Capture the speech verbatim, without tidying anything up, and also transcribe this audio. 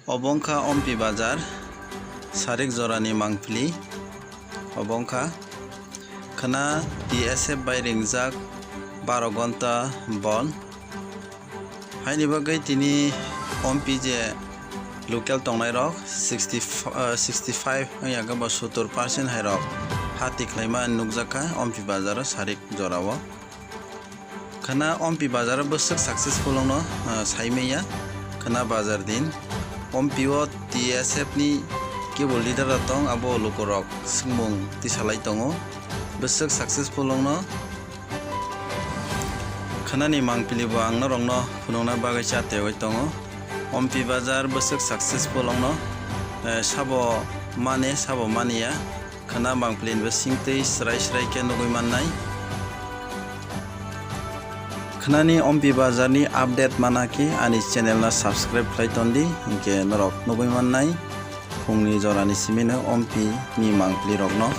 Obo wngkha Ompi Bazar, sarik jorani mangpili. Obo wngkha khwna T S F bai ringjak baro gonta bon. Haini bagwi tini Ompi je local tongnairok sixty, ah, sixty five wngya khe bo sottor percent hairok ha tikhlaima nukjakha Ompi Bazar o sarik jorao. Khwna Ompi Bazar o bwswk successful wngno, ah, saimanya khwna bazar din. Ompi o T S F ni kebo leader rok tong, abo lukurok swngmung tisalai tongo. Bwswk successful wngno. Khwnani mangpili bo ang norokno phunukna bagwi chatewoi tongo. Ompi Bazar bwswk successful wngno, eh, sabo mane, sabo maniya. Khwna mangpili ni bisingtwi srai srai khe nugwi mannai. Khwnani Ompi Bazar ni update mana khe ani channel no subscribe khlai tondi, hinkhe norok nugwi mannai phungni jorani simino Ompi ni mangpili rokno.